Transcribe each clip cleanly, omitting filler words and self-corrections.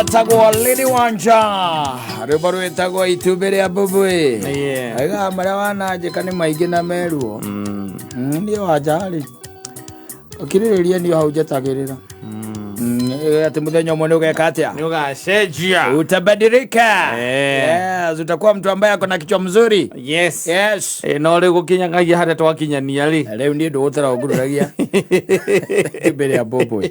Etagwo Lady Wanja, rwĩmbo rwĩtagwo Itumbĩ rĩa Mbũmbũĩ. Aigaga marĩa wananjĩka nĩ maingĩ na meruo. Niĩ Wanja rĩ, ũkirĩrĩrie niĩ hau njetagĩrĩra. Atĩ mũthenya ũmwe nĩ ũgeka atĩa? Nĩ ũgacenjia. Utabadilika. Yes, utakuwa mtu ambaye ako na kichwa mzuri. Yes. Yes. No rĩu gũkinyanagia harĩa twakinyania rĩ. Na rĩu niĩ ndũgũtara ũngururagia itumbĩ rĩa mbũmbũĩ.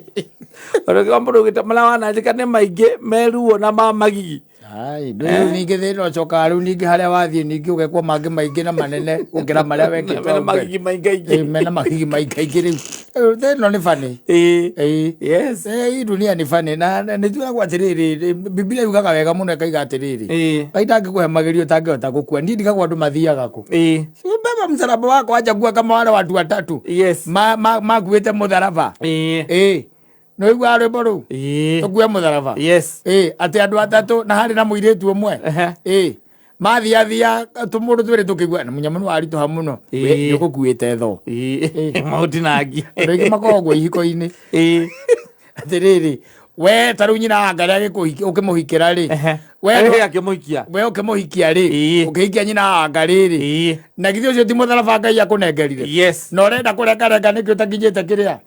Ũrĩkiwa mũndũ ũgĩte marĩa wananjĩka nĩ maingĩ meruo na ma magigi. Ai, rĩu ningĩ thĩna ũcokaga rĩu ningĩ harĩa wathiĩ ningĩ ũgekwo mangĩ maingĩ na manene gũkĩra marĩa wekĩtwo Mena hau mbere. magigi maingaingĩ. Ĩ, mena magigi maingaingĩ rĩu. Rĩu thĩna nĩ bani. Ĩĩ. Ĩ. Yes. Ĩ, dunia nĩ bani na nĩ tuagwo atĩrĩrĩ, Biblia yugaga wega mũno ĩkaiga atĩrĩrĩ, Ĩĩ. Ngai ndangĩkũhe magerio ũtangĩhota gũkua. Niĩ ndigagwo andũ mathiaga kũ. Ĩĩ. Beba msalaba wako acha kuwa kama wale watu watatu Yes. makuĩte mũtharaba. Ĩĩ. Ĩ. Nĩ ũiguaga rwĩmbo rũu? Ĩĩ. Tũkue mũtharaba. Yes. Ĩ, atĩ andũ atatũ na harĩ na mũirĩtu ũmwe. Ehe. Ĩ, mathiathia tũmũndũ twĩrĩ tũkĩgua na mũnyamũ nĩ waritũha mũno. Ĩ. We, nĩ ũgũkuĩte tho. Ĩĩ. Maũtinangi. Andũ aingĩ makoragwo ihiko-inĩ. Ĩĩ. Atĩrĩrĩ, we ta rĩu nyina wa Ngarĩ ũkĩmũhikĩra rĩ, Ehe. we Ĩĩ, akĩmũhikia. we ũkĩmũhikia rĩ, Ĩĩ. ũkĩhikia nyina wa Ngarĩ rĩ, Ĩĩ. na githĩ ũcio ti mũtharaba Ngai akũnengerire? Yes. Na ũrenda kũrengarenga nĩkĩ ũtakinyĩte kĩrĩa?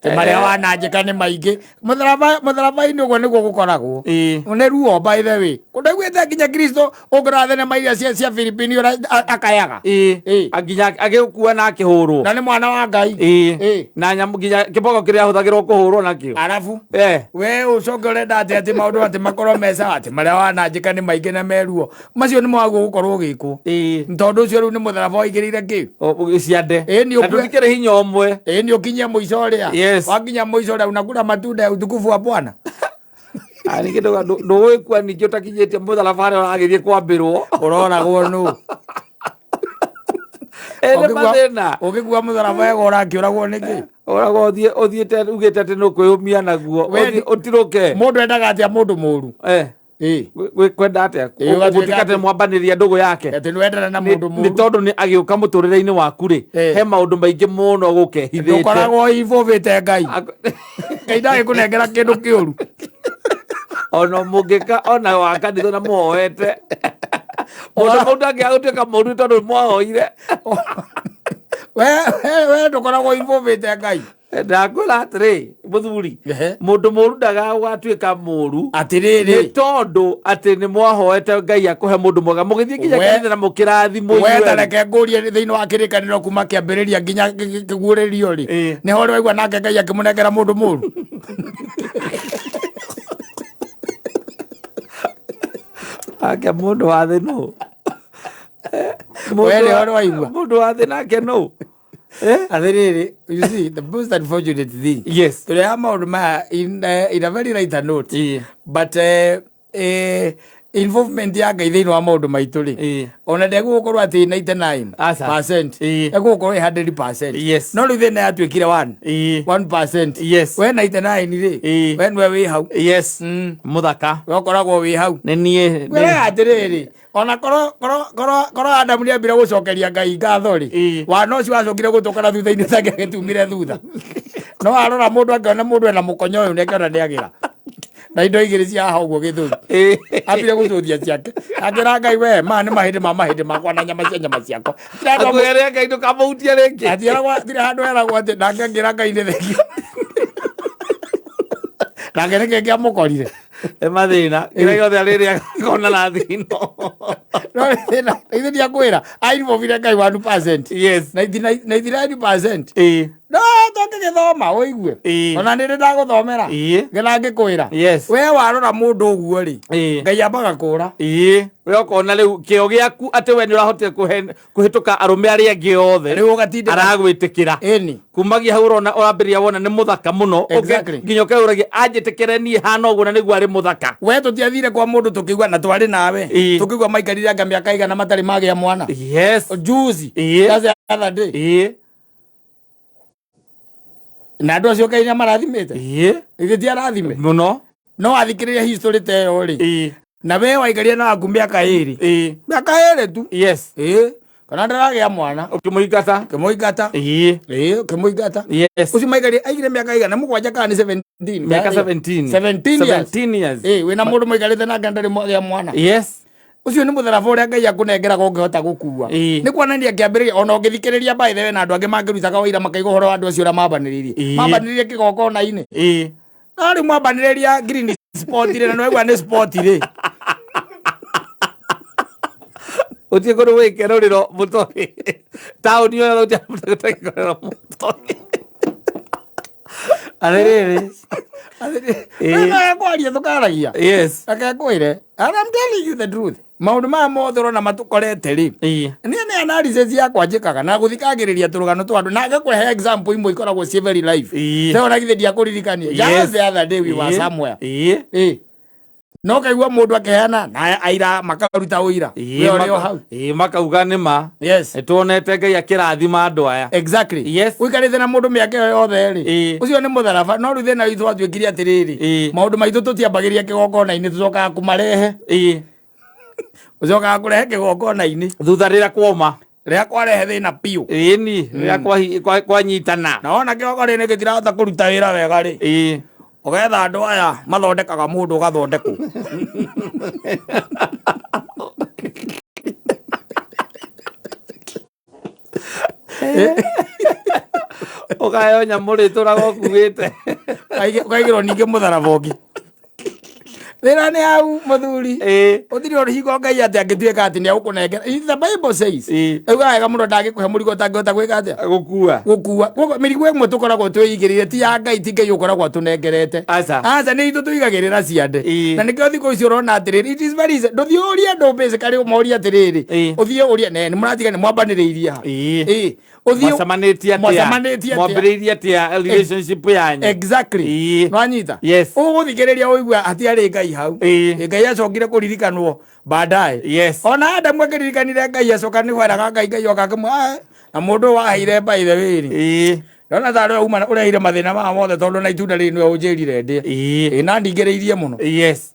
Atĩ marĩa wananjĩka nĩ maingĩ. Mũtharaba mũtharaba-inĩ ũguo nĩguo gũkoragwo. Ĩĩ. Nĩ ruo by the way. Kũndaiguĩte nginya Kristo ũngĩrora thenema iria cia Philippines ũrĩa akayaga. Ĩĩ. Ĩĩ. Nginya agĩkua na akĩhũrwo. Na nĩ mwana wa Ngai. Ĩĩ. Ĩĩ. Na nyamũ nginya kĩboko kĩrĩa ahũthagĩrwo kũhũrwo nakĩo. Arabu Eh. we ũcoke ũrenda atĩ atĩ maũndũ atĩ makorwo me sawa atĩ marĩa wananjĩka nĩ maingĩ na meruo macio nĩmo wagwo gũkorwo ũgĩkwo. Ĩĩ. Tondũ ũcio rĩu nĩ mũtharaba waigĩrĩire kĩ? Ciande. Ĩĩ, nĩ Na ũkue- tũtikĩrĩ hinya ũmwe. Ĩĩ nĩ ũkinyia mũico ũrĩa. Yes. Wakinya mũico ũrĩa unakula matunda ya utukufu wa Bwana. Ah, ningĩ ndũgũgĩkua ningĩ ũtakinyĩtie mũtharaba harĩa ũragĩthiĩ kwambĩrwo. Ũroragwo nũ? Ĩ, nĩ mathĩna. Ũgĩkua mũtharaba wega ũrakĩũragwo nĩkĩ? Ũragwo ũthiĩ ũthiĩte ugĩte atĩ nĩ ũkwĩyũmia naguo. We- Ũthiĩ ũtirũke. Mũndũ endaga atĩa mũndũ mũru? Eh. Ĩĩ. Kwenda atĩa? Ĩĩ, ũgatuĩka Gũtuĩka atĩ atĩ- mwambanĩria ndũgũ yake. Atĩ nĩ wendana na Nĩ mũndũ nĩ mũru. tondũ nĩ agĩũka mũtũrĩre-inĩ waku rĩ, Eh. he maũndũ maingĩ mũno gũkehithĩte. Ndũkoragwo ivũvĩte Ngai. Ngai ndagĩkũnengera kĩndũ kĩũru. Ona mũngĩka ona wa kanitha na mũhoete. Mũndũ mũndũ angĩaga gũtuĩka mũru tondũ mwahoire. We ndũkoragwo ivũvĩte Ngai. Ndakwĩra atĩrĩ mũthuri, Ehe. mũndũ mũru ndagagatuĩka mũru Atĩrĩrĩ. nĩ tondũ atĩ nĩ mwahoete Ngai akũhe mũndũ mwega mũgĩthiĩ nginya kanitha na mũkĩrathimwo We inyuerĩ. ta reke ngũrie thĩinĩ wa kĩrĩkanĩro kuma kĩambĩrĩria nginya kĩguũrĩrio rĩ, Ĩĩ. nĩho ũrĩ waigua nake Ngai akĩmũnengera mũndũ mũru? Ake mũndũ wa thĩ nũ? We nĩho ũrĩ waigua? Mũndũ wa thĩ nake nũ? Atĩrĩrĩ, you see, the most unfortunate thing. Yes. Tũrehaga maũndũ maya in a very lighter note. Ĩĩ. But involvement ya Ngai thĩinĩ wa maũndũ maitũ rĩ, Ĩĩ. ona ndegũgũkorwo atĩ 99 Aca. percent. Ĩĩ. Egũgũkorwo ĩ 100%. Yes. No rĩu thĩna yatuĩkire one. Ĩĩ. 1%. Yes. We 99 rĩ, Ĩĩ. we nĩwe wĩ hau. Yes. Mũthaka. We ũkoragwo wĩ hau. Nĩ niĩ. Wĩraga atĩrĩrĩ, ona korwo Adamu nĩambire gũcokeria Ngai ngatho rĩ, Ĩĩ. wana ũcio wacokire gũtũka na thutha-inĩ take agĩtumire thutha. No arora mũndũ akĩona mũndũ ena mũkonyo ũyũ nĩakĩona nĩagĩra. Na indo igĩrĩ cia haha ũguo gĩthũri. Ĩĩ. Ambire gũcũthia ciake. Akĩra Ngai we, maya nĩ mahĩndĩ ma mahĩndĩ makwa na nyama cia nyama ciakwa. Hatirĩ handũ Akwĩre Ngai ndũkamũhutie rĩngĩ. hatirĩ handũ heragwo atĩ nake akĩra Ngai nĩ thengio. Nake nĩkĩ kĩamũkorire? Nĩ mathĩna. Kĩrĩa gĩothe arĩrĩa kona na thino. No thĩna, ithe ndiakwĩra, ainvolvire Ngai 1%. Yes. 99%. Ĩĩ. No tũngĩgĩthoma ũigue. Ĩĩ. Ona nĩ ndĩ ndagũthomera. Ĩĩ. Ngĩna ngĩkwĩra. Yes. We warora mũndũ ũguo rĩ. Ĩĩ. Ngai ambaga kũra. Ĩĩ. We ũkona rĩu kĩo gĩaku atĩ we nĩ ũrahotire kũhĩtũka arũme arĩa angĩ othe. Rĩu ũgatindĩka. Aragwĩtĩkĩra. Ĩni. Kumagia hau ũrona ũrambĩrĩria wona nĩ mũthaka mũno. Exactly. Nginya ũkeũragia anjĩtĩkĩre niĩ hana ũguo na nĩguo arĩ mũthaka. We tũtiathire kwa mũndũ tũkĩigua na twarĩ nawe. Ĩĩ. Tũkĩigua maikarire anga mĩaka igana matarĩ magĩa mwana. Yes. Juzi. Ĩĩ. That's the other day. Ĩĩ. Na andũ acio Ngai nĩamarathimĩte. Ĩĩ. Githĩ ti arathime? Mũno. No wathikĩrĩria history ta ĩyo rĩ. Ĩĩ. Na we waikarire na waku mĩaka ĩrĩ. Ĩĩ. Mĩaka ĩrĩ tu. Yes. Ĩĩ. Kana ndaragĩa mwana. Ũkĩmũingata. Ũkĩmũingata. Ĩĩ. Ĩĩ, ũkĩmũingata. Yes. Ũcio maikarire aigire mĩaka igana mũgwanja kana nĩ 17? Mĩaka 17. 17 years. 17 years. Ĩĩ, wĩna mũndũ mũikarĩte nake ndarĩ mwagĩa mwana. Yes. Ũcio nĩ mũtharaba ũrĩa Ngai akũnengeraga ũngĩhota gũkua. Ĩĩ. Nĩ kuonania kĩambĩrĩria ona ũngĩthikĩrĩria by the way na andũ angĩ mangĩrutaga ũira makaigua ũhoro wa andũ acio ũrĩa mambanĩrĩirie. Ĩĩ. Mambanĩrĩirie kĩgongona-inĩ. Ĩĩ. No rĩu mwambanĩrĩria green spot rĩ, na nĩwaigua nĩ spot rĩ. Gũtirĩ kũndũ gwĩkerũrĩro mũtoĩ. Taũni ĩyo gũtirĩ mũtoĩ. Atĩrĩrĩ. Ĩĩ. Ĩĩ. Kwaria tũkaragia. Yes. Reke ngwĩre, and I'm telling you the truth. Maũndũ maya mothe ũrona matũkorete rĩ, Ĩĩ. niĩ nĩ analysis yakwa njĩkaga na gũthikagĩrĩria tũrũgano twa andũ na ngakũhe example imwe ikoragwo ciĩ very live. Ĩĩ. Teo na githĩ ndiakũririkania. Yes. Just the other day we were Ĩĩ. somewhere. Ĩĩ. Ĩĩ. No kaigua mũndũ akĩheana na aira makaruta ũira. Ĩĩ, We ũrĩ o hau. Ĩĩ, makauga nĩ ma. Yes. Nĩtuonete Ngai akĩrathima andũ aya. Exactly. Yes. Ũikarĩte na mũndũ mĩaka ĩyo yothe rĩ. Ĩĩ. Ũcio nĩ mũtharaba no rĩu thĩna witũ watuĩkire atĩrĩrĩ. Ĩĩ. Maũndũ maitũ tũtiambagĩrĩria kĩgongona-inĩ tũcokaga kũmarehe. Ĩĩ. Ũcokaga kũrehe kĩgongona-inĩ. Thutha rĩrĩa kwoma. Rĩrĩa kwarehe thĩna biũ. Ĩni, rĩrĩa kwanyitana. Na wona kĩgongona-inĩ gĩtirahota kũruta wĩra wega rĩ. Ĩĩ. Ũgetha andũ aya mathondekaga mũndũ ũgathondekwo. Ũkaheo nyamũ rĩtũraga ũkuĩte. Ũkaigĩrwo ningĩ mũtharaba ũngĩ. Thĩna nĩ hau mũthuri. Ĩĩ. Gũtirĩ ũndũ hingo Ngai atĩ angĩtuĩka atĩ nĩ egũkũnengera. The Bible says. Ĩĩ. Augaga wega mũno ndangĩkũhe mũrigo ũtangĩhota gwĩka atĩa? Gũkua. Gũkua. Koguo mĩrigo ĩmwe tũkoragwo twĩigĩrĩire ti ya Ngai, ti Ngai ũkoragwo atũnengerete. Aca. Aca nĩ itũ tũigagĩrĩra ciande. Ĩĩ. Na nĩkĩo thikũ ici ũrona atĩrĩrĩ, it is very easy. Ndũthiĩ ũrie andũ basically ũmorie atĩrĩrĩ. Ĩĩ. Ũthiĩ ũrie ne nĩ mũratiga nĩ mwambanĩrĩirie ha. Ĩĩ. Ĩĩ. Ũthiĩ Mwacemanĩtie atĩa? Mwacemanĩtie atĩa? Mwambĩrĩirie atĩa relationship yanyu? Exactly. Ĩĩ. Nwanyita? Yes. Ũgũthikĩrĩria ũigua hatiarĩ Ngai hau. Ĩĩ. Ĩ, Ngai acokire kũririkanwo baadaye. Yes. Ona Adamu akĩririkanire Ngai acoka nĩ kweraga Ngai Ngai oka akĩmwĩra, "Ah, na mũndũ ũyũ waheire by the way rĩ. Ĩĩ. Ndona tarĩ we uma ũrehire mathĩna maya mothe tondũ na itunda rĩrĩ nĩwe ũnjĩrire ndĩe. Ĩĩ. Ĩ, na ndingĩrĩirie mũno. Yes.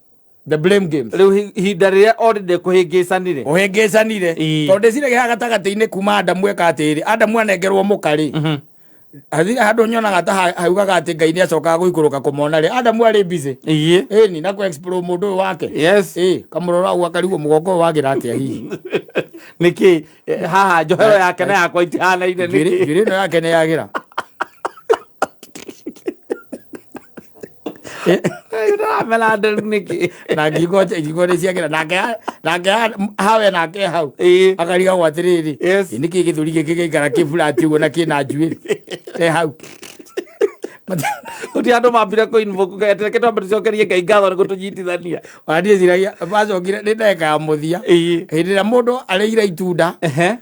The blame games. Rĩu ihinda rĩrĩa already kũhĩngĩcanire. Ũhĩngĩcanire. Ĩĩ. Tondũ ndĩciragia haha gatagatĩ-inĩ kuma Adamu eka atĩrĩ, Adamu anengerwo mũka rĩ. Hathire handũ nyonaga ta haugaga atĩ Ngai nĩ acokaga gũikũrũka kũmona rĩ. Adamu arĩ busy. Ĩĩ. Ĩni na kũ explore mũndũ ũyũ wake. Yes. Ĩ, kamũrora ũguo akarigwo mũgongo ũyũ wagĩra atĩa hihi. Nĩkĩ haha njohero yake na yakwa itihanaine Njuĩrĩ nĩkĩ? njuĩrĩ ĩno yake nĩ yagĩra. Ndĩramera nderu nĩkĩ? Na ngingo ngingo nĩ ciagĩra nake nake hawe nake hau. Ĩĩ. Akarigagwo atĩrĩrĩ. Yes. Ĩ, nĩkĩ gĩthũri gĩkĩ gĩaikara kĩ flat ũguo na kĩna njuĩrĩ. E hau. Gũtirĩ andũ mambire kũ invoke reke twambe tũcokerie Ngai ngatho nĩ gũtũnyitithania. Ona niĩ ciragia macokire nĩ ndagĩka ya mũthia. Ĩĩ. Hĩndĩ ĩrĩa mũndũ arĩire itunda Ehe.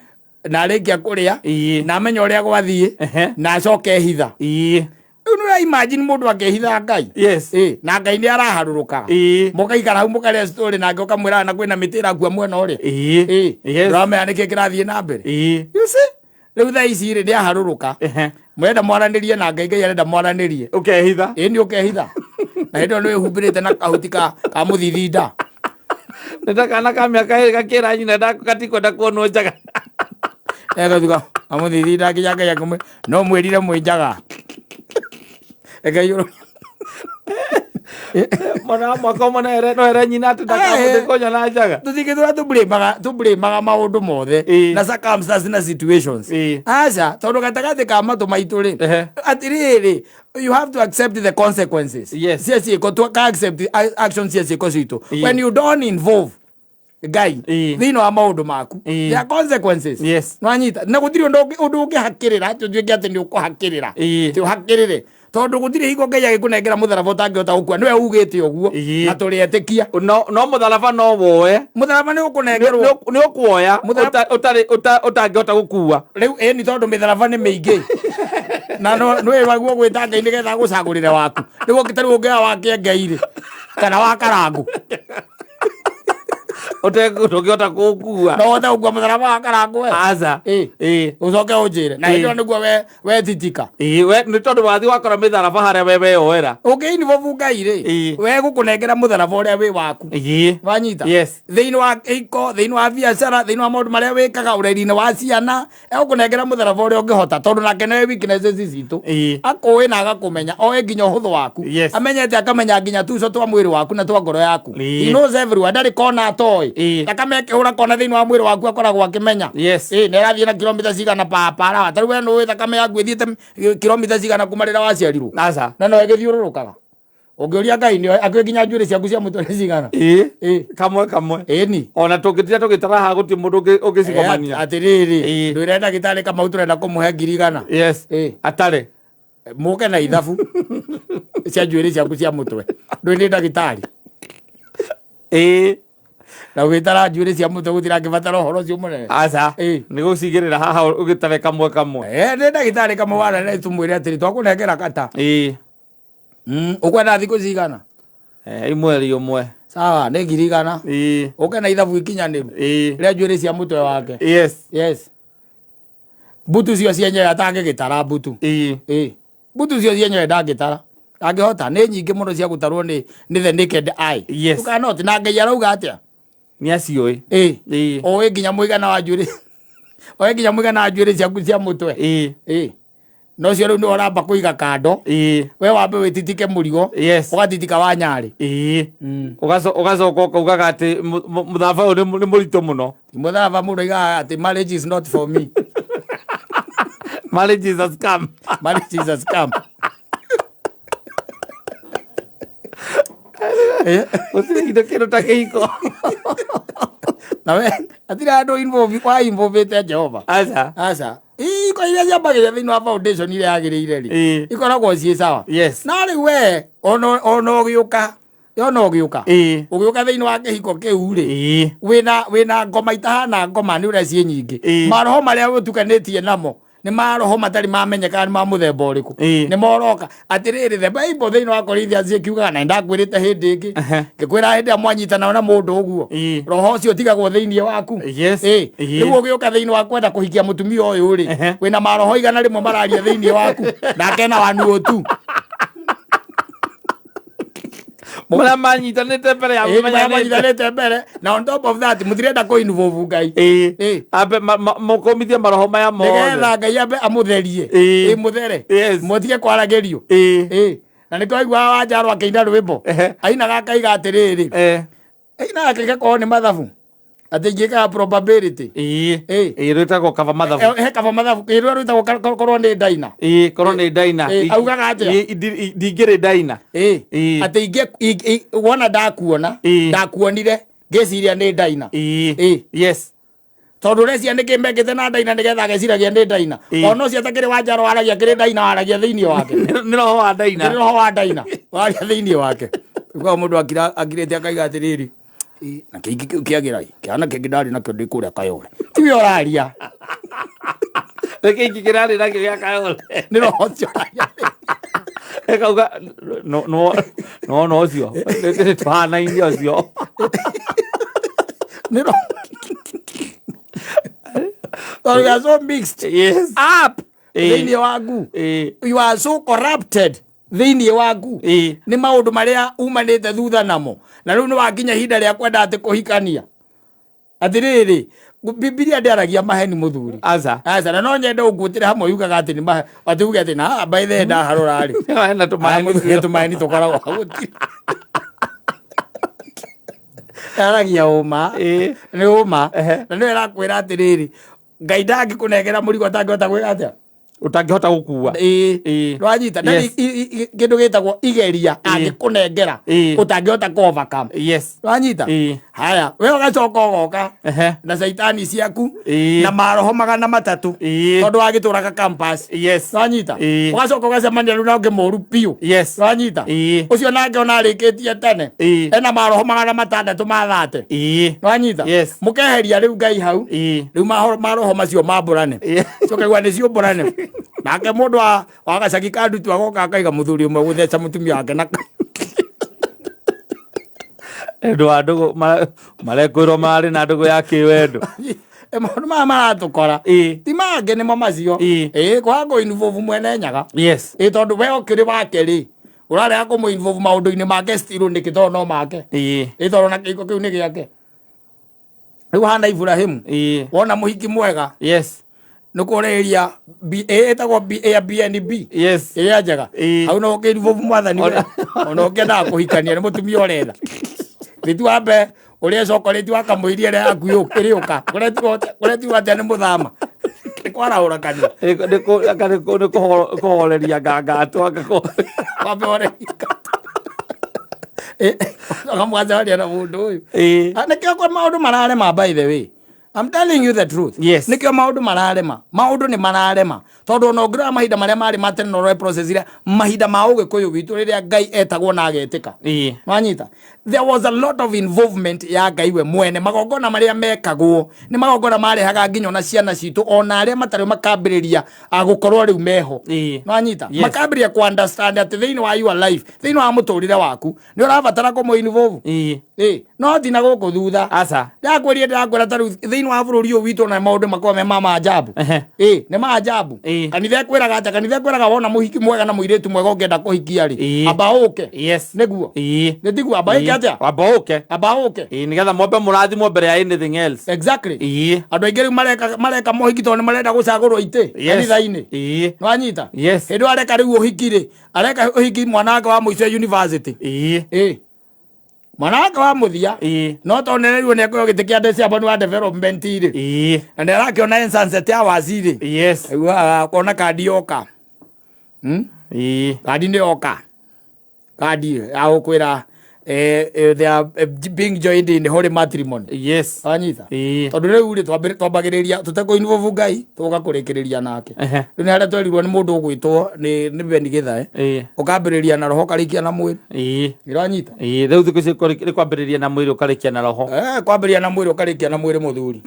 na arĩkia kũrĩa Ĩĩ. na amenya ũrĩa gwathiĩ Ehe. na acoke ehitha. Ĩĩ. Rĩu nĩ ũra imagine mũndũ akĩhitha Ngai. Yes. Ĩ, na Ngai nĩ araharũrũkaga. Ĩĩ. Mũgaikara hau mũkarĩa story nake ũkamwĩra na kwĩna mĩtĩ ĩrakua mwena ũrĩa. Ĩĩ. Ĩ, Yes. ndũramenya nĩkĩ kĩrathiĩ na mbere. Ĩĩ. You see? Rĩu thaa ici rĩ nĩ aharũrũka. Ehe. Mũrenda mwaranĩrie na Ngai, Ngai arenda mwaranĩrie. Ũkehitha. Ĩ nĩ ũkehitha. Na hĩndĩ ĩyo nĩ wĩhumbĩrĩte na kahuti ka ka mũthithinda. Nĩ ta kana ka mĩaka ĩrĩ gakĩra nyina gatikwenda kuonwo njaga. Egatuka amũthithinda nginya Ngai akĩmwĩra no mwĩrire mwĩ njaga. Ngai Mwana wa mwaka ũmwe no ere no ere nyina atĩ ndakamũthĩ kũnyona njaga. Tũtingĩtũra tũblĩmaga maũndũ mothe Ĩĩ. na circumstances na situations. Ĩĩ. Aca, tondũ gatagatĩ ka matũ maitũ rĩ, Ehe. atĩrĩrĩ, you have to accept the consequences. Yes. Cia ciĩko, tũ accept actions cia ciĩko citũ. Ĩĩ. When you don't involve Ngai Ĩĩ. thĩinĩ wa maũndũ maku, Ĩĩ. there are consequences. Yes. Nwanyita, na gũtirĩ ũndũ ũndũ ũngĩhakĩrĩra atĩ ũtuĩke atĩ nĩ ũkũhakĩrĩra. Ĩĩ. Atĩ ũhakĩrĩre. Tondũ gũtirĩ hingo Ngai agĩkũnengera mũtharaba ũtangĩhota gũkua, nĩwe ugĩte ũguo Ĩĩ. na tũrĩ etĩkia. No no mũtharaba no woe. Mũtharaba nĩ ũkũnengerwo. Nĩ ũkuoya Mũtharaba- ũtarĩ ũtangĩhota gũkua. Rĩu ĩni tondũ mĩtharaba nĩ mĩingĩ. Na no nĩwe waguo gwĩta Ngai nĩgetha agũcagũrĩre waku. Nĩguo tarĩu ũngĩoya wa kĩengei rĩ, kana wa karangũ. Ũtengĩhota kũũkua. No ũhote gũkua mũtharaba wa Karangũ we? Aca. Ĩ. Ĩ. Ũcoke ũnjĩre na Ĩ. hĩndĩ ĩyo nĩguo we wetitika. Ĩ, we nĩ tondũ wathiĩ wakora mĩtharaba harĩa we weyoera. Ũngĩ involve Ngai rĩ, Ĩ. we gũkũnengera mũtharaba ũrĩa wĩ waku. Ĩ. Wanyita? Yes. Thĩinĩ wa iko, thĩinĩ wa biacara, thĩinĩ wa maũndũ marĩa wĩkaga, ũreri-inĩ wa ciana, egũkũnengera mũtharaba ũrĩa ũngĩhota tondũ nake nĩwe weaknesses citũ. Ĩ. Akũĩ na agakũmenya, oĩ nginya ũhũthũ waku. Yes. Amenyete akamenya nginya tuco twa mwĩrĩ waku na twa ngoro yaku. Ĩ. He knows everywhere, ndarĩ kona atoĩ. Ĩ. Thakame ĩkĩhũra kona thĩinĩ wa mwĩrĩ waku akoragwo akĩmenya. Yes. Ĩ, na ĩrathiĩ na kilomita cigana papara. Ta rĩu we nĩũĩ thakame yaku ĩthiĩte kilomita cigana kuma rĩrĩa waciarirwo? Aca. Na no ĩgĩthiũrũrũkaga. Ũngĩũria Ngai nĩoĩ akĩũĩ nginya njuĩrĩ ciaku cia mũtwe nĩ cigana. Ĩ. Ĩ. Kamwe kamwe. Ĩni. Ona tũngĩtinda tũgĩtara haha gũtirĩ mũndũ ũngĩcigomania. Atĩrĩrĩ, Ĩ. ndwĩre ndagĩtarĩ Kamau tũrenda kũmũhe 100,000. Yes. Ĩ. Atarĩ. Mũke na ithabu cia njuĩrĩ ciaku cia mũtwe. Ndũĩ nĩ ndagĩtarĩ. Ĩ. Na ũgĩtara njuĩrĩ cia mũtwe gũtirangĩbatara ũhoro ũcio mũnene. Aca. Ĩ. Nĩ gũcigĩrĩra haha ũgĩtare kamwe kamwe. Eh, nĩ ndagĩtarĩ Kamau wanene tũmwĩre atĩrĩ twakũnengera kata. Ĩ. Ũkwenda thikũ cigana? Eh, mweri ũmwe. Sawa, nĩ 100,000. Ĩ. Ũke na ithabu ikinyanĩru. Ĩ. Rĩa njuĩrĩ cia mũtwe wake. Yes. Yes. Mbutu cio cienyewe atangĩgĩtara mbutu. Ĩ. Ĩ. Mbutu cio cienyewe ndangĩtara. Ndangĩhota, nĩ nyingĩ mũno cia gũtarwo nĩ the naked eye. Yes. You cannot. Na Ngai arauga atĩa? Nĩ aciũĩ. Ĩ. Ĩ. Oĩ nginya mũigana wa njuĩrĩ. Oĩ nginya mũigana wa njuĩrĩ ciaku cia mũtwe. Ĩ. Ĩ. No cio rĩu nĩwe ũramba kũiga kando. Ĩ. We wambe wĩtitike mũrigo. Yes. Ũgatitika wa nyarĩ. Ĩ. Ũgacoka ũkaugaga atĩ mũthaba ũyũ nĩ mũritũ mũno. Mũtharaba mũndũ aigaga atĩ marriage is not for me. Marriage is a scam. Marriage is a scam. Gũtirĩ indo kĩndũ ta kĩhiko. Na we hatirĩ handũ involve wa involvĩte Jehova. Aca. Aca. Iko iria ciambagĩrĩria thĩinĩ wa foundation iria yagĩrĩire rĩ. Ĩ. Ikoragwo ciĩ sawa. Yes. Na rĩu we ona ũgĩũka ona ũgĩũka. Ĩ. Ũgĩũka thĩinĩ wa kĩhiko kĩu rĩ. Ĩ. Wĩna ngoma itahana ngoma nĩ ũrĩa ciĩ nyingĩ. Ĩ. Maroho marĩa ũtukanĩtie namo nĩ maroho matarĩ mamenyeka nĩ ma mũthemba ũrĩkũ. Ĩ. Nĩ moroka. Atĩrĩrĩ, the Bible thĩinĩ wa Corinthians ĩkiugaga, na nĩndakwĩrĩte hĩndĩ ĩngĩ. Ngĩkwĩra hĩndĩ ĩrĩa mwanyitana na mũndũ ũguo. Ĩ. Roho ũcio ũtigagwo thĩinĩ waku. Yes. Ĩ. Ĩ. Rĩu ũgĩũka thĩinĩ wa kwenda kũhikia mũtumia ũyũ rĩ, wĩna maroho 100 mararia thĩinĩ waku. Nake ena wanuo tu. Marĩa manyitanĩte mbere ya Ĩ, marĩa mũmenyanĩte. manyitanĩte mbere. Na on top of that, mũtirenda kũ involve Ngai. Ĩ. Ĩ. Ambe mũkũmithie maroho maya mothe. Nĩgetha Ngai ambe amũtherie. Ĩ. Ĩ, mũthere. Yes. Mũtige kwaragĩrio. Ĩ. Ĩ. Na nĩkĩo aiguaga Wanjaro akĩina rwĩmbo. Ainaga akaiga atĩrĩrĩ. Ainaga akaiga korwo nĩ mathabu. Atĩ ingĩkaga probability. Ĩ. Ĩ. Ĩ, rwĩtagwo kaba mathabu. He kaba mathabu. Ĩ, rũrĩa rwĩtagwo korwo nĩ ndaina. Ĩ, korwo nĩ ndaina. Ĩ, augaga atĩa? Ĩ, ndingĩrĩ ndaina. Ĩ. Ĩ. Atĩ wona ndakuona, Ĩ. ndakuonire, ngĩciria nĩ ndaina. Ĩ. Ĩ. Yes. Tondũ ũreciria nĩkĩ mekĩte na ndaina nĩgetha ageciragia nĩ ndaina. Ĩ. Ona ũcio atakĩrĩ Wanjaro waragia kĩrĩ ndaina waragia thĩinĩ wake. Nĩ roho wa ndaina. Nĩ roho wa ndaina waragia thĩinĩ wake. Kwa mũndũ akirĩte akaiga atĩrĩrĩ, ĩ, na kĩingĩ kĩu kĩagĩra ĩ, kĩana kĩngĩ ndarĩ nakĩo ndĩ kũrĩa Kayole. Tiwe ũraria. Nĩ kĩingĩ kĩrarĩ nakĩo gĩa Kayole. Nĩ roho ũcio ũraria. Ĩkauga, no, no, no, no ũcio. Nĩ tũhanaine ũcio. Nĩ roho. Tondũ you are so mixed Yes. up Ĩ. thĩinĩ waku. Ĩ. You are so corrupted thĩinĩ waku. Ĩ. Nĩ maũndũ marĩa umanĩte thutha namo. Na rĩu nĩ wakinya ihinda rĩa kwenda atĩ kũhikania. Atĩrĩrĩ, Bibilia ndĩaragia maheni mũthuri. Aca. Aca, na no nyende ũnguũtĩre hamwe yugaga atĩ nĩ mahe, atĩ uge atĩ na by the way ndaharũra rĩ. Hena tũmaheni. Mũthuri tũmaheni tũkoragwo hau. Aragia ũma. Ĩ. Nĩ ũma. Na nĩwe ĩrakwĩra atĩrĩrĩ, Ngai ndangĩkũnengera mũrigo atangĩhota gwĩka atĩa? Ũtangĩhota gũkua. Ĩ. Ĩ. Nĩwanyita? Ndarĩ Yes. kĩndũ gĩtagwo igeria angĩkũnengera Ĩ. ũtangĩhota kũ overcome. Yes. Nĩwanyita? Ĩ. Haya, we ũgacoka ũgoka na caitani ciaku Ĩ. na maroho 300 Ĩ. tondũ wagĩtũraga campus. Yes. Nĩwanyita? Ĩ. Ũgacoka ũgacemania rĩu na ũngĩ mũru biũ. Yes. Nĩwanyita? Ĩ. Ũcio nake ona arĩkĩtie tene. Ĩ. Ena maroho 600 ma thate. Ĩ. Nĩwanyita? Yes. Mũkeheria rĩu Ngai hau. Ĩ. Rĩu maroho macio mambũrane. Ĩ. Ũkaigua nĩ ciũmbũrane. Nake mũndũ wa gacagi ka ndutu agoka akaiga mũthuri ũmwe gũtheca mũtumia wake na Ũndũ wa ndũgũ marekwĩrwo marĩ na ndũgũ ya kĩwendo. Maũndũ maya maratũkora ti mangĩ, nĩmo macio. Ĩ kwaga kũ involve Mwene Nyaga. Ĩ tondũ we ũkĩrĩ wake rĩ, ũrarega kũmũ involve maũndũ-inĩ make still nĩkĩ? Tondũ no make. Ĩ tondũ na kĩhiko kĩu nĩ gĩake. Rĩu hana Ibrahimu wona mũhiki mwega nĩ kũrĩria ĩtagwo Airbnb ĩrĩa njega. Hau no ũkĩ-involve Mwathani we. Ona ũkĩendaga kũhikania nĩ mũtumia ũretha rĩtu wambe ũrĩa cokorĩti wakamũiria ĩrĩa yaku ĩrĩũka kũretirwo atĩa nĩ mũthama nĩ kwarahũra kanua. Nĩ kũhoreria nganga anga. Wambe ũreria ũkamwacaria na mũndũ ũyũ. Ah, nĩkĩo kwa maũndũ mararema. By the way, I'm telling you the truth. Nĩkĩo maũndũ mararema, maũndũ nĩ mararema tondũ ona ũngĩrora mahinda marĩa marĩ ma tene na ũrore process iria mahinda ma ũgĩkũyũ witũ rĩrĩa Ngai etagwo na agetĩka. Wanyita, there was a lot of involvement ya Ngai we mwene. Magongona marĩa mekagwo nĩ magongona marehaga nginya ona ciana citũ, ona arĩa matarĩ, makambĩrĩria gũkorwo rĩu meho. Wanyita? Yes. Makambĩrĩria ku understand atĩ thĩinĩ wa your life, thĩinĩ wa mũtũrĩre waku, nĩ ũrabatara kũmũ involve. Ĩ no ti na gũkũ thutha. Aca. Ndakwĩria, ndĩrakwĩra, ta rĩu thĩinĩ wa bũrũri ũyũ witũ na maũndũ makoragwo me ma maajabu. Ĩ nĩ maajabu. Kanitha ĩkwĩraga atĩa? Kanitha ĩkwĩraga wona mũhiki mwega na mũirĩtu mwega ũngĩenda kũhikia rĩ, amba ũke. Nĩguo nĩ tiguo? Amba ĩke atĩa? Wamba ũke. Amba ũke. Nĩgetha mwambe mũrathimwo mbere ya anything else. Exactly. Andũ aingĩ rĩu mareka mohiki tondũ nĩ marenda gũcagũrwo itĩ kanitha-inĩ. Nĩwanyita? Yes. Hĩndĩ ĩyo areka rĩu ũhiki rĩ, areka ũhiki mwana wake wa mũico university. Ĩ mwana wake wa mũthia. No tondũ nĩarerirwo nĩ ekũheo gĩtĩ kĩa chairman wa development rĩ, na nĩ arakĩona en sunset hours rĩ, aiguaga akona kandi yoka. Kandi nĩ yoka, kandi ya gũkwĩra they are being joined in holy matrimony. Wanyita? Tondũ rĩu rĩ, twambagĩrĩria tũtekũ involve Ngai, tũgoka kũrĩkĩrĩria nake. Rĩu nĩ harĩa twerirwo nĩ mũndũ ũgwĩtwo nĩ Ben Githae, ũkambĩrĩria na roho, ũkarĩkia na mwĩrĩ. Ĩranyita? Rĩu thikũ ici nĩ kwambĩrĩria na mwĩrĩ, ũkarĩkia na roho. Eh, kwambĩrĩria na mwĩrĩ, ũkarĩkia na mwĩrĩ, mũthuri.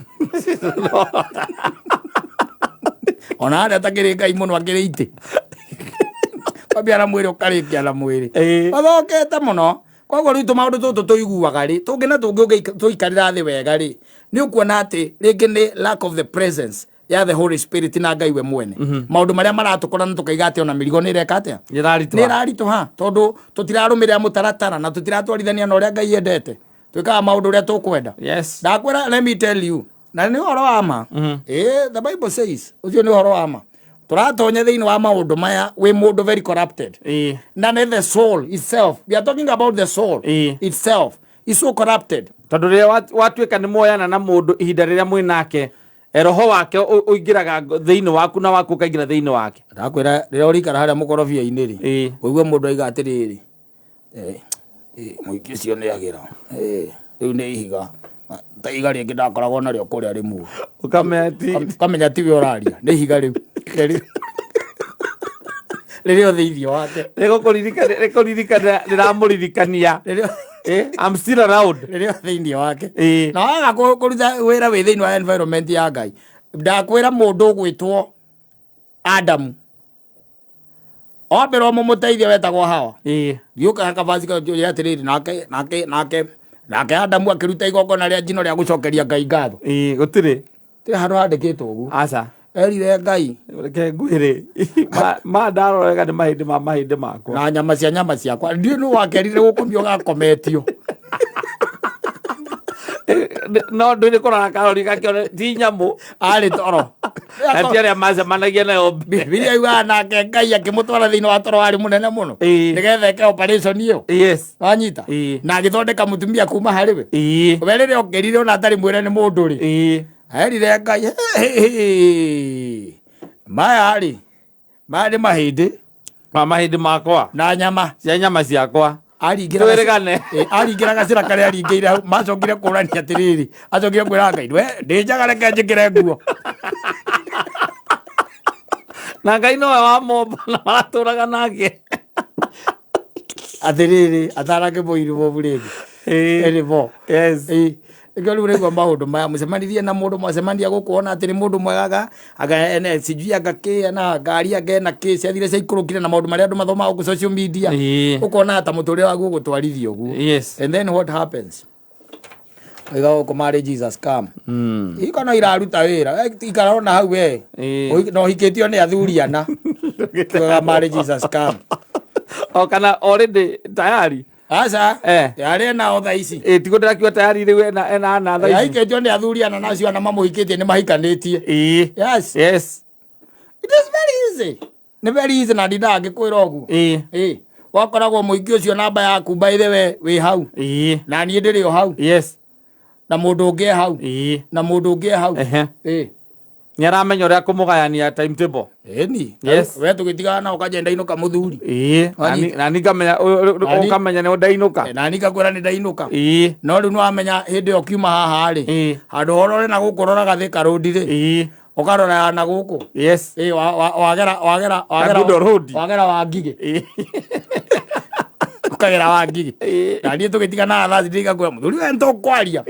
Ona harĩa atakĩrĩ Ngai mũno akĩrĩ itĩ, kwambia na mwĩrĩ, ũkarĩkia na mwĩrĩ. Mathokete mũno. Koguo rĩu tũmaũndũ tũtũ tũiguaga rĩ, tũngĩ na tũngĩ, tũikarĩra thĩ wega rĩ, nĩ ũkuona atĩ rĩngĩ nĩ lack of the presence ya the Holy Spirit na Ngai we mwene. Maũndũ marĩa maratũkora na tũkaiga atĩ ona mĩrigo nĩ ĩreka atĩa? Nĩ ĩraritũha. Nĩ ĩraritũha tondũ tũtirarũmĩrĩra mũtaratara na tũtiratwarithania na ũrĩa Ngai endete. Twĩkaga maũndũ ũrĩa tũkwenda. Ndakwĩra, let me tell you, na nĩ ũhoro wa ma. The Bible says ũcio nĩ ũhoro wa ma. Tũratonya thĩinĩ wa maũndũ maya wĩ mũndũ very corrupted, na nĩ the soul itself we are talking about. The soul itself is so corrupted. Tondũ rĩrĩa watuĩka nĩ muoyana na mũndũ, ihinda rĩrĩa mwĩ nake, roho wake ũingĩraga thĩinĩ waku na waku ũkaingĩra thĩinĩ wake. Ndakwĩra, rĩrĩa ũrĩikara harĩa mũkorobia-inĩ rĩ, ũigue mũndũ aiga atĩrĩrĩ, mũingĩ ũcio nĩ agĩra. Rĩu nĩ ihiga ta ihiga rĩngĩ ndakoragwo narĩo kũrĩa rĩmwe. Ũkamenya ti Ũkamenya tiwe ũraria, nĩ ihiga rĩu rĩrĩa thĩinĩ wake. Rĩramũririkania. Rĩrĩa I'm still around. Rĩrĩa thĩinĩ wake. Na waga kũruta wĩra wĩ thĩinĩ wa environment ya Ngai, ndakwĩra, mũndũ ũgwĩtwo Adamu ombĩrwo mũmũteithia wetagwo Hawa. Gĩũka kabasi kanjũria atĩrĩrĩ, nake Adamu akĩruta igongona rĩa njino rĩa gũcokeria Ngai ngatho. Gũtirĩ. Tirĩ handũ handĩkĩtwo ũguo. Aca. Erire Ngai, Reke ngwĩre, ma ndarora wega nĩ mahĩndĩ ma mahĩndĩ makwa na nyama cia nyama ciakwa. Ndiũ nĩ wakerire gũkomio gakometio. No ndũrĩ kũrora karori gakĩone ti nyamũ. Arĩ toro. Na ti arĩa macemanagia nayo. Bibilia yugaga nake Ngai akĩmũtwara thĩinĩ wa toro warĩ mũnene mũno nĩgetha eke operation ĩyo. Wanyita? Na agĩthondeka mũtumia kuma harĩ we. We rĩrĩa okĩrire, ona atarĩ mwĩre nĩ mũndũ rĩ, erire Ngai, "Hĩ, hĩ, hĩ. Maya rĩ, maya nĩ mahĩndĩ ma mahĩndĩ makwa na nyama cia nyama ciakwa." Aringĩra Twĩrĩgane. Aringĩra gacĩra karĩa aringĩire hau, macokire kũrania atĩrĩrĩ, acokire kwĩra Ngai, "We ndĩ njaga, reke njĩkĩre nguo." Na Ngai nowe wamomba na maratũraga nake. Atĩrĩrĩ, atarakĩmũiri bobu rĩngĩ. Ĩrĩ bo. Nĩkĩo rĩu ũraigua maũndũ maya mũcemanirie na mũndũ mwacemania gũkũ ona atĩ nĩ mũndũ mwega anga ene sijui anga kĩ ena ngari anga ena kĩ ciathire ciaikũrũkire na maũndũ marĩa andũ mathomaga gũkũ social media. Ũkona ta mũtũrĩre waku ũgũtwarithia ũguo. And then what happens? Oiga gũkũ marĩ Jesus come. Iko no iraruta wĩra. Ikara ona hau we. Na ũhikĩtio nĩ athuri ana. Tugaga marĩ Jesus come. O kana already tayari. Aca. Yarĩ nao thaa ici. Ĩ tiguo ndĩrakiuga tayari rĩu ena ana thaa ici. Ahikĩtio nĩ athuri ana na acio ana mamũhikĩtie nĩ mahikanĩtie. Yes. Yes. It is very easy. Nĩ very easy na ndindaga ngĩkwĩra ũguo. Ĩ. Wakoragwo mũingĩ ũcio namba yaku by the way wĩ hau. Na niĩ ndĩrĩ o hau. Yes. Na mũndũ ũngĩ e hau. Na mũndũ ũngĩ e hau. Ĩ. Nĩ aramenya ũrĩa kũmũgayania timetable. Ĩni. Yes. We tũgĩtigana na ũkanja ndainũka mũthuri. Nani ngamenya ũkamenya nĩ ndainũka. Nani ngakwĩra nĩ ndainũka. No rĩu nĩwamenya hĩndĩ ĩyo ũkiuma haha rĩ. Handũ horore na gũkũ ũroraga Thika Road rĩ. Ũkarora na gũkũ. Yes. Ĩ wagera wagera wagera Kangundo Road. Wagera wa Ngigĩ. Ũkagera wa Ngigĩ. Na niĩ tũgĩtigana thaa thita ngakwĩra mũthuri we nĩtũkwaria.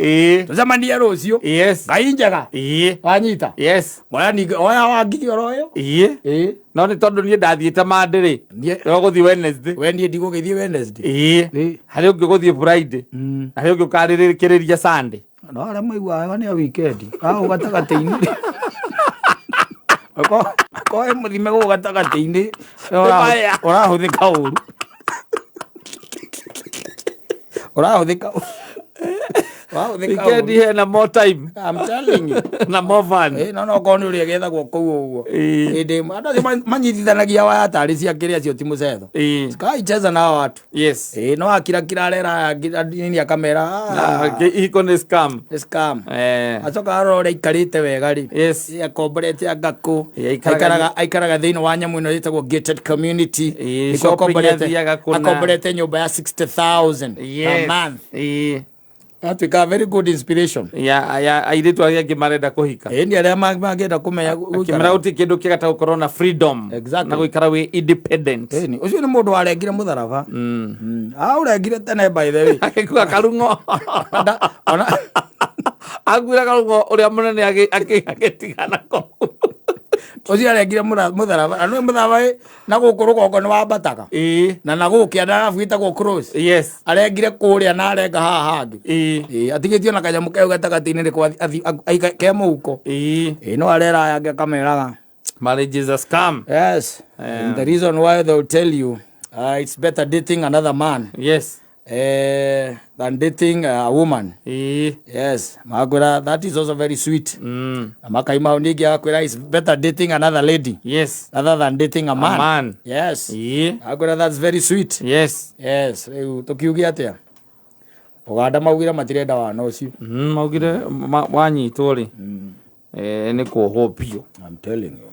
Tũcemanie rũciũ. Yes. Ngai njega. Wanyita. Yes. Oya ningĩ oya wa Ngigĩ oro ĩyo. No nĩ tondũ niĩ ndathiĩte Monday rĩ. Niĩ gũthiĩ Wednesday. We niĩ ndigũgĩthiĩ Wednesday. Harĩ ũngĩ ũgũthiĩ Friday. Na harĩ ũngĩ ũkarĩkĩrĩria Sunday. No arĩa maiguaga wega nĩ a weekend. Hau gatagatĩ-inĩ. Akorwo wĩ mũthime gũkũ gatagatĩ-inĩ ũrahũthĩka ũru. Ũrahũthĩka ũrahũthĩka Weekend ũru. hena more time. I'm telling you. Na more fun. No no okorwo nĩ ũrĩa gethagwo kũu ũguo. Hĩndĩ ĩmwe andũ acio manyitithanagia waya tarĩ cia kĩrĩa acio ti mũcetho. Sikai cheza na hawa watu. Yes. No akirakira arera nini akamera. Ihiko nĩ scam. Nĩ scam. Acoka arora ũrĩa aikarĩte wega rĩ. Yes. Akomborete angakũ. Aikaraga Aikaraga thĩinĩ wa nyamũ ĩno ĩtagwo gated community. Nĩkuo Shopping athiaga kũna. Akomborete nyũmba ya 60,000 per month. Atuĩka very good inspiration. Ya airĩtu arĩa angĩ marenda kũhika. Ĩni arĩa mangĩenda kũmenya gũikara. Akĩmera gũtirĩ kĩndũ kĩega ta gũkorwo na freedom. Exactly. Na gũikara wĩ independent. Ĩni ũcio nĩ mũndũ warengire mũtharaba. Aũrengire tene by the way. Agĩkua karung'o. Akuire karung'o ũrĩa mũnene agĩtigana kũu. Ũcio arengire mũtharaba. Na nĩ mũtharaba na gũkũ rũgongo nĩ wambataga. Na gũkũ kĩanda arabu ĩtagwo cross. Yes. Arengire kũrĩa na arenga haha hangĩ. Atigĩtio na kanyamũ kau gatagatĩ-inĩ nĩko ke mũhuko. No arera aya angĩ akameraga. Marriage is a scam. Yes. And the reason why they will tell you it's better dating another man. Yes. Than dating a woman. Yes. Makwĩra that is also very sweet. Na makaima hau ningĩ agakwĩra it's better dating another lady. Yes. Rather than dating a man. A man. Yes. Agakwĩra that's very sweet. Yes. Yes. Rĩu tũkiuge atĩa? Ũganda maugire matirenda wana ũcio. Maugire wanyitwo rĩ. Nĩ kuohwo biũ. I'm telling you.